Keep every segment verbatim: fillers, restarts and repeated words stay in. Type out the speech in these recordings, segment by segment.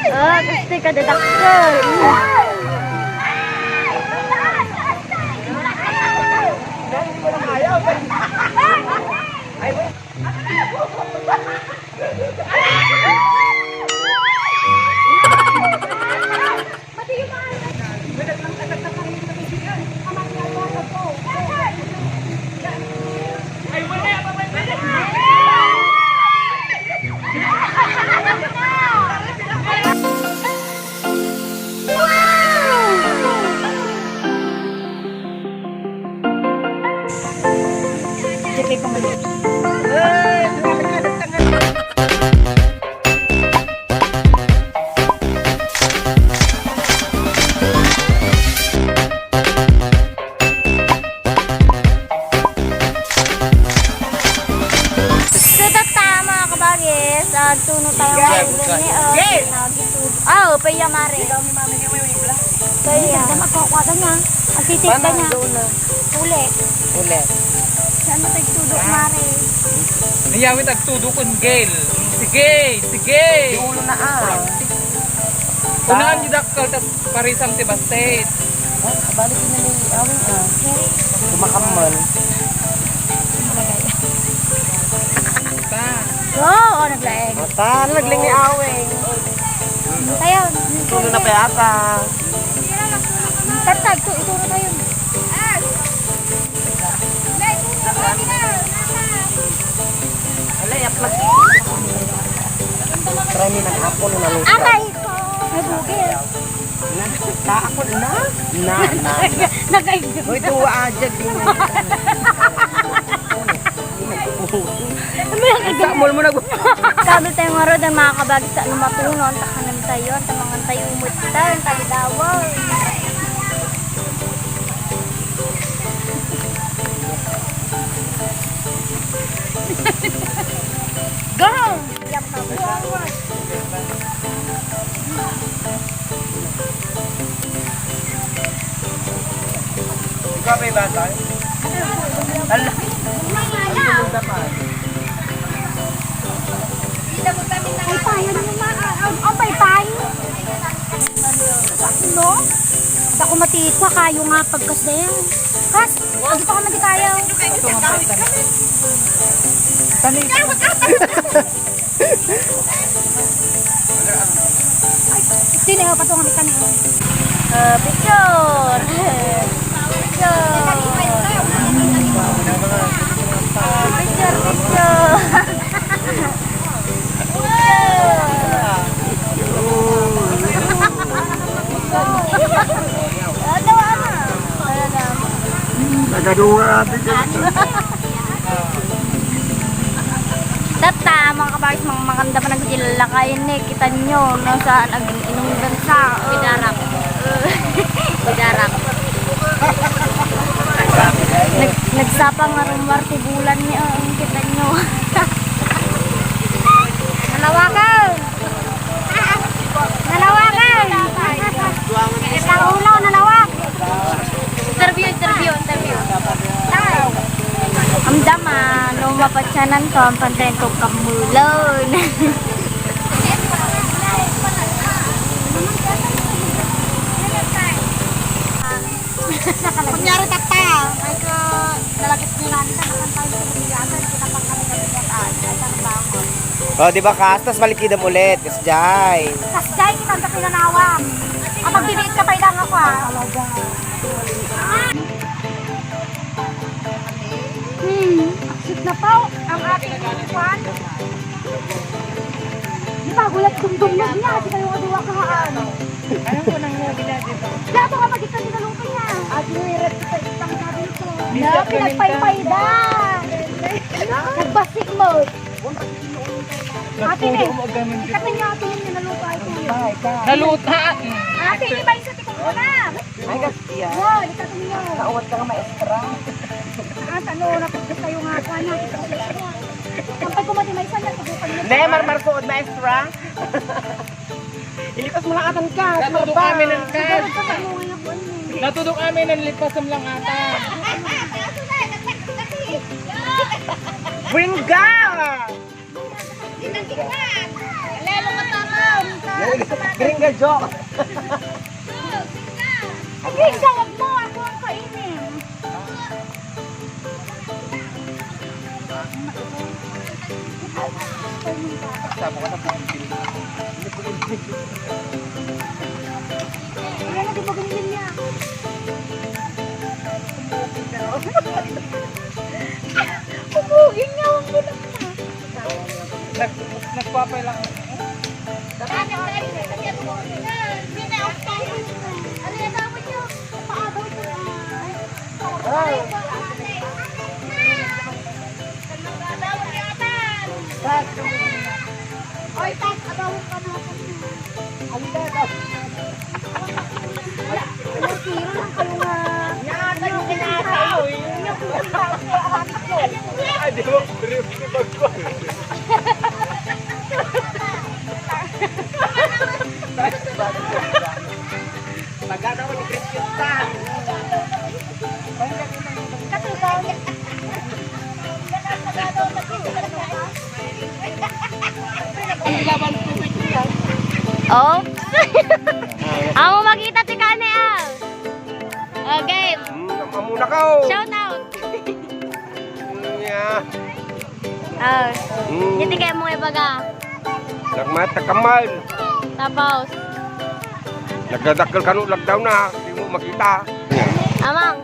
Ah, gusto ka dadakkel. So, tatta, mga kabagis, ah, tuno tayo ngayon ni, ah, nagitudo. Ah, oh, paya, mare. Paya. Ang magkukuha niya. Ang titik ba niya? Uli. Uli. Saan mo tagtudo, mare? Niyawi tagtudo kun Gail. Sige, sige. Di ulo na, ah. Unaan di dakkel, tas parisam ti bassit. Ah, balik na ni Awing, ah. Kumakammal. Ta. Oo, naglaeng. Mata, nagling ni Awing. Tayo. Tulo na pa yata. Tatag, tu-, ituro tayo. Alay, aplag. Try ni nag-apple na luto. Atay ko! Ay, bugil. Na, ako na. Na, na, na. Nag-enjoy. Hoy, duwa, ah, jag, yun. Sa mall mo nag- Sabi tayo nga ro, mga kabagis, ano matunon, takanan tayo, tamangan tayo, umot tayo, talidawaw. Go! Ikaw may bata? Ala. Ay, payan mo, ma. Ah, ah, oh, paypay. No? Ako matikwa kayo nga pagkasdayan. Kas, agi pa ka man di kaya. Tani. Sino nga patungan ni Tani? Ah, picture. Picture. Ah, picture, picture. Nagaduwa ate dyan. Tatta, mga kabagis, mga maganda pa nagdilakay ni, kita nyo, no, saan ag-inungdan sa, oh. Bidarak. Bidarak. Nag-, nagsapa nga rumwar ti bulan ni, oh, kita nyo. Nalawakan! Nalawakan! Sa ulo, nalawak! Interview, interview, interview. Amdama, no mapatsyanan ko, ang pantayan ko kamulon. Kunyari, tatta, ay ko, nalagip niyo namin sa mga tayo sa bigasan, kita pang kami kami sa taas, ay, sa trabaho. O, di ba, Kas? Tas malikidam ulit, Kas Jai. Kas Jai, kita ang kapinanawang. Kapag diniit ka pa, ilang ako, ah. Hmm, aksyon na po ang ating kwan. Di ba, gulat kong dumlog niya, di kayo kaduwa kahaan. Alam ko nang nagila, di ba? Plato ka magikan di naluto niya. Adi mo irat sa isang sabi ko. Na, pinagpaypay da. Nagbasik mo. Ate, eh. Ikatan niya, ate, yung naluto ay tuyo. Naluta. Ate, iba yung sa tikong ko na. Ay, gastiya. Wow, ikatan niyo. Nauwat ka nga maestra. Ah, tano, napagod kayo nga, kuha niya. Ang pagkumati may isa niya, tubukan niyo. Ne, marmarsuod, maestra. Ilipas mo lang atan ka. Natudok kami ng kas. Natudok kami ng lipas ng lang atan. Wingga! Gringa joke. Ay, gawag mo, ako ang kainin. Sabo ka na po. Ayan na, di ba ganyan niya? Pupugin nga, ang bulak na. Nag-, nagpapay lang. Oy, tas, abawon ka na. Ang dada. Ay, tiro lang kayo nga. Ay, di ba? Pero di ba? Magkano ko ni Christian Tan? Oh? Amo makita ti kane, ah. Okay. Hmm, kamuna ka, oh. Shout out. Yeah. Ah. Hmm. Hindi kayo mo ibaga. Nagmata kamal. Tapos? Nagdadakkel kano, lockdown na. Hindi mo makita. Amang.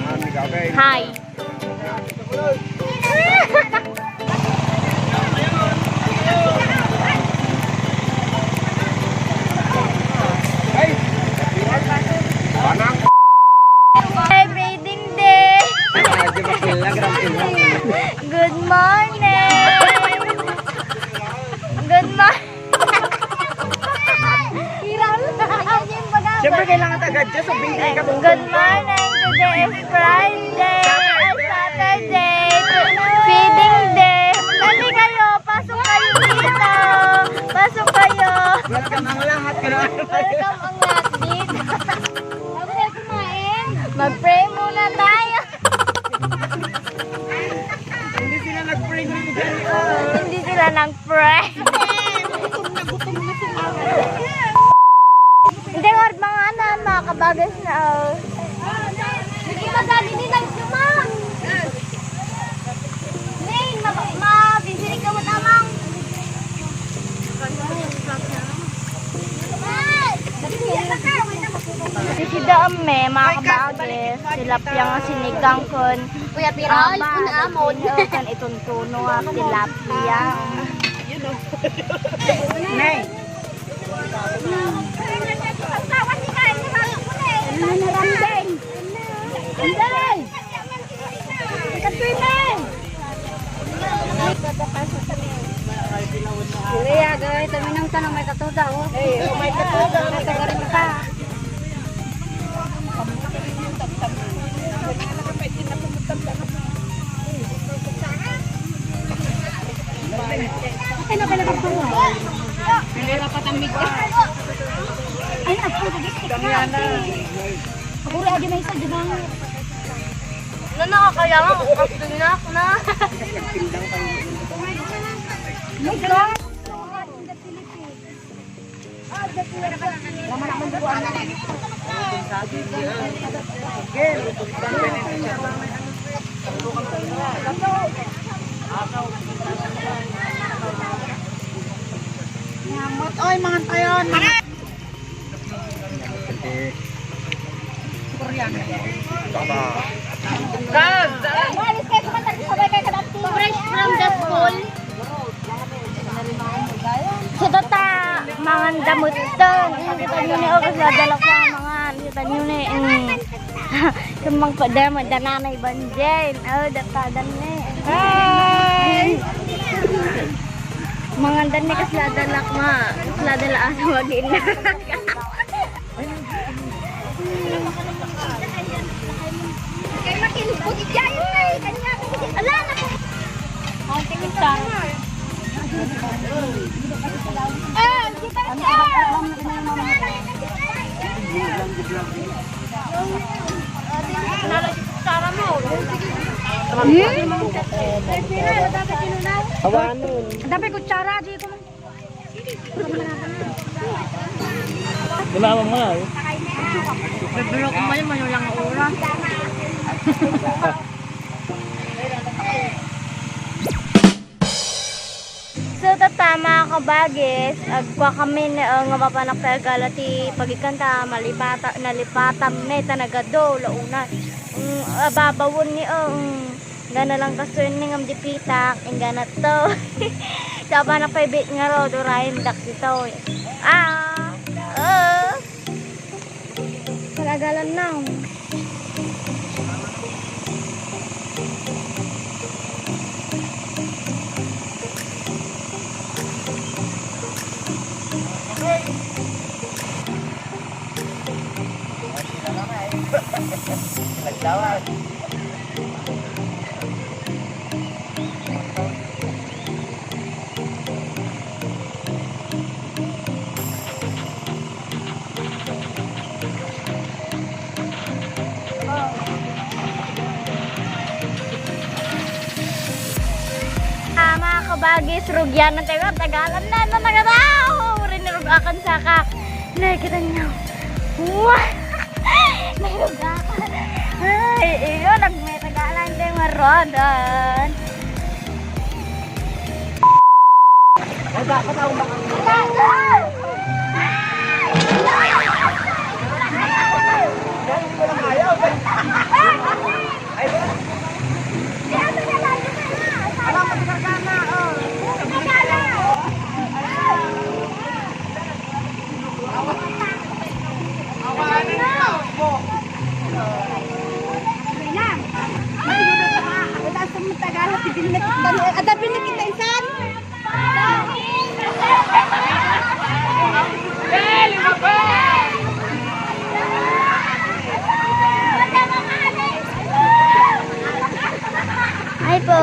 Ah, may gabay. Hi. Hi, breeding day. Good morning. Good morning. Siyempre, kailangan agad dyan sa baby ka. Good morning. Today is Friday. Ay, Saturday. Feeding day. Dali kayo. Pasok kayo dito. Pasok kayo. Welcome ang lahat. Welcome ang lahat dito. Bago tayo kumain, mag-pray muna tayo. Hindi sila nag-pray dito, Jerry, oh. Hindi sila nag-pray. Hindi, Lord, mga anan, mga kabagas na, oh. Hindi ba dati din nagdumang? Main, ma-, mabibili ka mo tamang. Sisida amme, mga kabagis, tilapia nga sinigang kun Kuya Piral, ah, kun amon. Kun ituntuno nga tilapia. Nay. Ano na, Randeng? Randeng! Ikatoy na eh! Hindi, agay, taminang tanong may katuda, oh. Eh, oh, may katuda, may katuda. Ay, na pala ba ito? Hindi na patambig ka. Ay, nagpupulis ka. Paguri, adi na isa, di ba? Na nakakaya nga, kukapin na ako na. My God! Oy, mangan tayo. Korean. Baba. Guys, fresh from the school. Sa tata, mangan damot to. Kita nyo ni August, ladalak na mangan. Kita nyo ni, mm. Sumang pa damo, dananay banjen. Oh, datadan ni. Hi! Mangan dan ni kas ladalak ma. Kas ladalak asa magin. Kay makinbut, ijay, ay, kanya. Ala, naku. Ang tingin sa. Ah, kita siya. Nalagay kutsara mo. Hmm? Awanon. Ang dami kutsara, di ko man. Di ba, mama, eh? Nagbiro ko man, mayuyang oras. So, tatta, mga kabagis, agkua kami ni, uh, nga mapanak ti agala ti pagikanta, malipata-, nalipatan mi, ta nagadu, launa. Mm, ababawon ni, uh, mm, gana lang kastoy ni ngam di pitak, inggana to. Sa panak pay bit nga ro, durayen dak dito. Ah, uh. Kalagalan na. Naglawan. Ah, mga kabagis, rugyan na tayo. Tagalan na, na, na, na. Oh, rinirug-akan sa ka. Nakikita niyo. Wah! Nairuga ka. Ay, iyo, nagmetagalan tayo marodan. Ada pinakita isan. Ay po.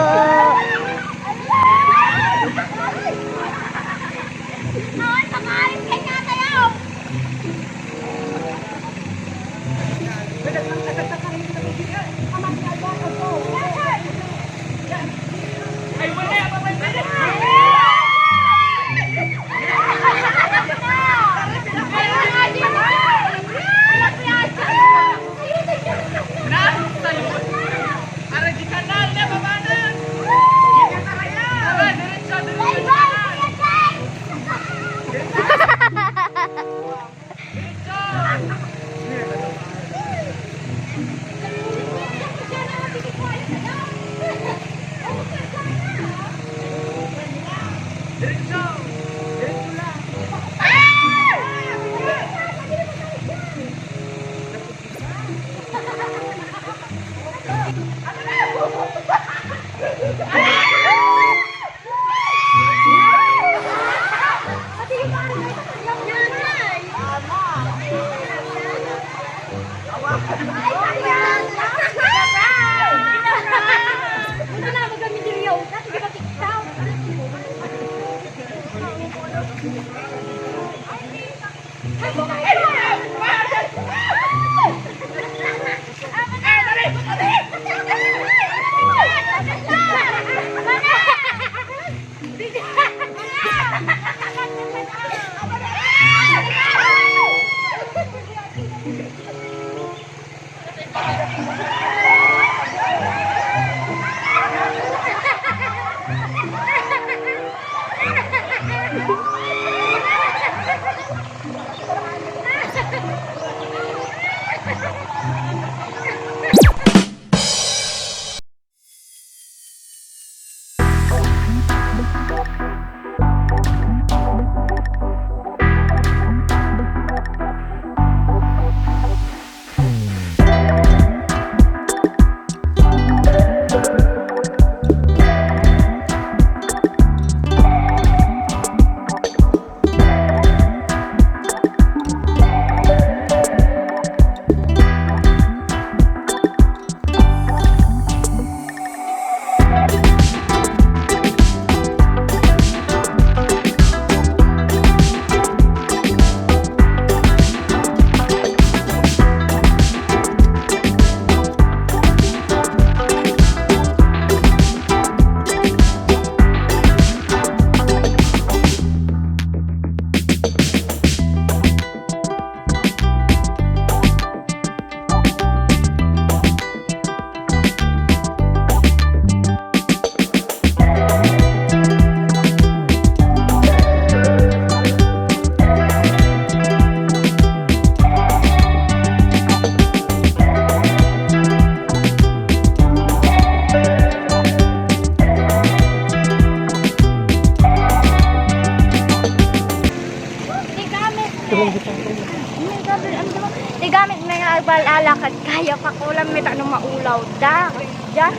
Ti gamit mi nga agbalala ket kaya pakulam mi ta no maulaw da. Diyan.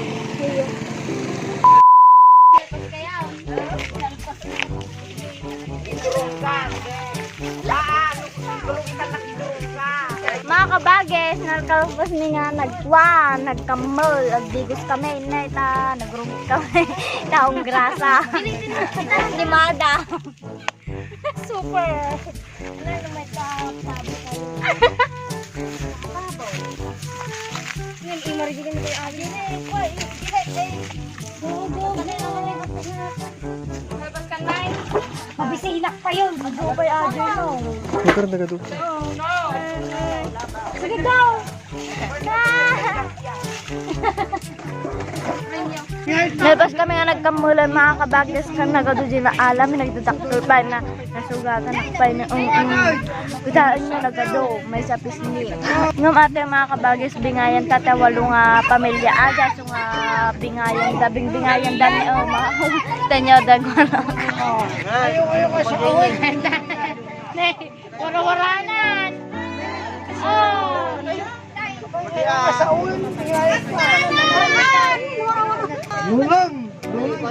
Mga kabagis, nalkalpas mi nga nagkuan, nagkammol, agdigos kami, inay ta nagrugit kami. Taong grasa. Limada. Super. Ano naman ka, sabi ko. Ngayon, imarigigan ko yung agi na eh. Kuha, i-, i-, eh. Go, go, go. Mabisinak pa yun. Mag-go pa yung agi mo. Motor na ka doon. Sige, go! Nalpas kami nga nagkammulan, mga kabagis, kan nagadu di naalam, nagdadakkel pa na nasugatan ak pay ni, um, um. Kutaan nga nagadu, may sapisni. Ngem ate, mga kabagis, bingayan ta ta walo nga pamilya ada, so nga bingayan da, bingbingayan da ni, oh, mga tanyo dagwalo. Ayo, ayo, ayo, ayo. Wara-waranan. Oh. Lulang. Lulang.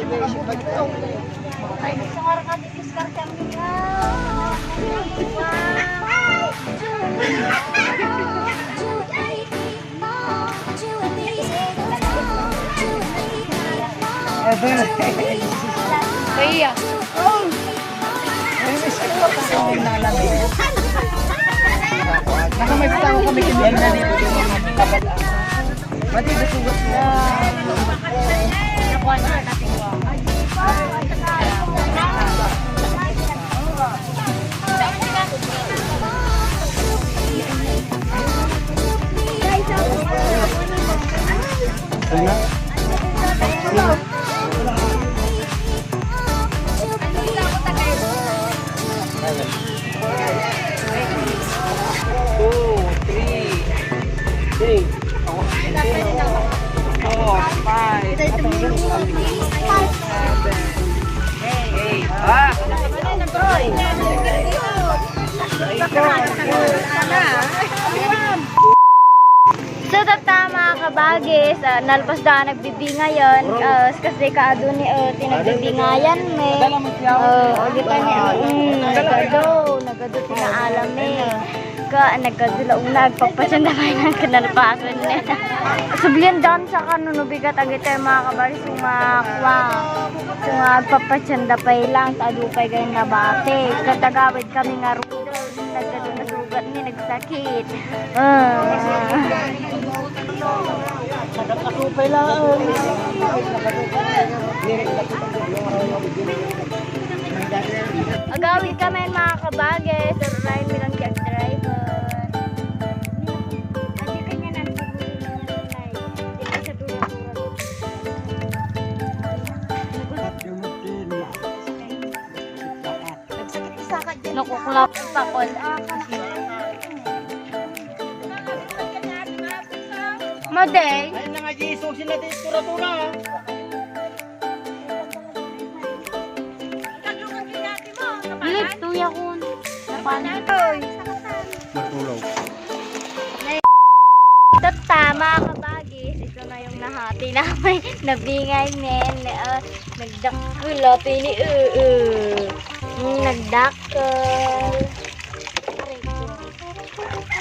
Kaya. Naka may tao kami kinahanglan nito. Mati, basugot mo. Two, three, six, four, five, seven, eight. Ah! So, tatta, mga kabagis, ah, nalpas da nagbibingayan, ah, kas di kaadu ni, ah, ti nagbibingayan mi. Ah, agita ni, mm, nagadu, nagadu ti naalam mi. Ka, nagadu la una, agpapatienda pay nang kinalpasan ni. Sublian dan sa kano no bigat agita, mga kabagis, nga kua. So, nga agpapatienda pay lang, ta adu pay gayam nabati. Katagawid kami nga Nagkadto na sugat ni, nagsakit. Ah. Nakakatupay lang. Agawid kami, mga kabagis. Sir Ryan, bilang kay driver. Adi kanya nang pagulong na sa tulay. Dito sa tura-tura. Nakuklap pa ko. Maday. Ay, na nga, Jesus, sila di tura-tura, ah. Lip, tuya kun. Napan. Matulaw. Tatta, mga kabagis, ito na yung nahati namin. Nabingay, men. Ah, nagdakkel, ah, pini, eh, eh. Mm, nagdakkel. Aray ko.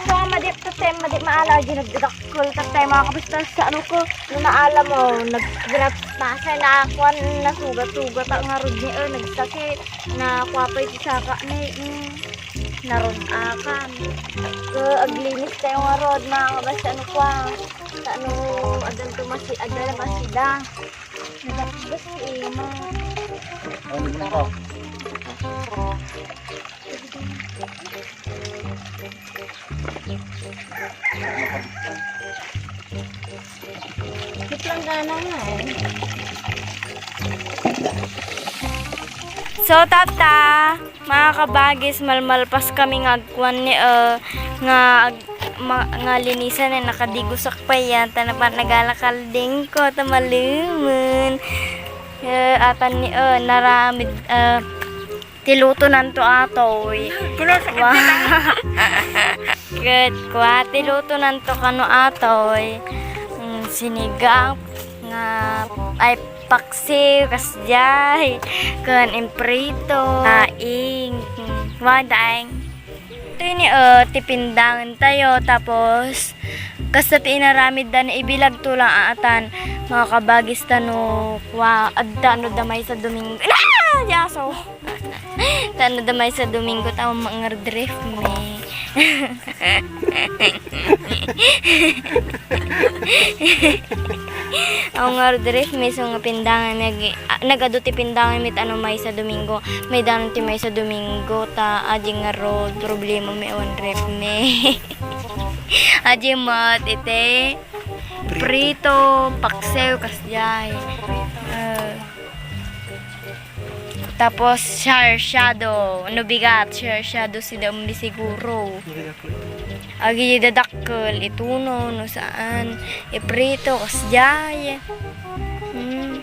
So, madi, tatta, madi, maala, di nagdakkel, tatta, mga kabagis, sa ano ko, nung naalam mo, nag-grab, masa na, kuwan, nasugat-sugat, ang ngarud ni, eh, nagsakit, na, kuwa pa iti saka ni, mm. Narod-akan. So, aglinis tayo nga rod, mga kabagis, ano kwa. Ano, adan to masi-, adan na masida. Nagakbas si Emma. Ano yun ka? Kitlang gana nga eh. So, tatta, mga kabagis, malmalpas kami nga agkuan ni, eh, nga ag-, ma-, nga linisan, eh, nakadigosak pa yan. Tana pa nagalakalding ko, ta malumen. Eh, atan ni, eh, naramid, eh, Ti lutonanto atoy. Wa. Ket kua, ti lutonanto kano atoy. Mm, sinigang nga, ay, paksiw, kasdiay. Ken imprito. Aing. Mm, wa, daing. Itoy ni, eh, ti pindangen tayo, tapos, kasta ti inaramid da ni ibilagto lang aatan, mga kabagis ta no, kua, adda no da maysa Domingo. Ah! Yaso! Ta no da maysa Domingo, ta mangardref mi. Aw ngarud, ref mi so nga pindangan, nag-, ah, nagadu ti pindangan mi ta no maysa Domingo. Maydanon ti maysa Domingo, ta adi ngarud, problema mi awan ref mi. Adi met iti prito, paksiw, kasdiay. Ah. Tapos, sharshado. No bigat, sharshado si Dambi siguro. Agi dadakkel, ituno, no saan. Iprito, kasdiay. Hmm.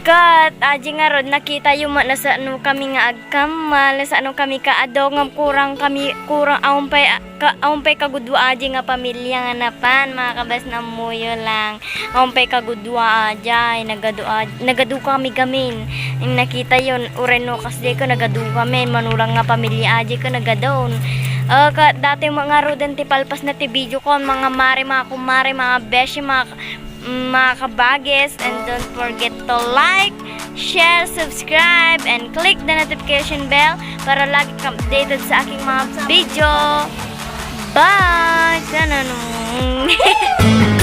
Ket, adi ngarud, nakita yo met, no saan kami nga agkammal, no saan kami kaadu, ngem kurang kami, kurang, awan pay, ka-, awan pay kagudua adi nga pamilia nga napan, mga kabas, ammoyo lang. Awan pay kagudua adi, nagadu ad-, nagadu kami gamin. Nakita yo, uray no kasdiay ket nagadu kami, mano lang nga pamilia adi ket nagadun. Ah, ket datoy met ngaruden ti palpasna ti video ko, mga mare, mga kumare, mga beshi, mga, mga kabagis, and don't forget to like, share, subscribe, and click the notification bell para lagi kang updated sa aking mga video. Bye! Tananong!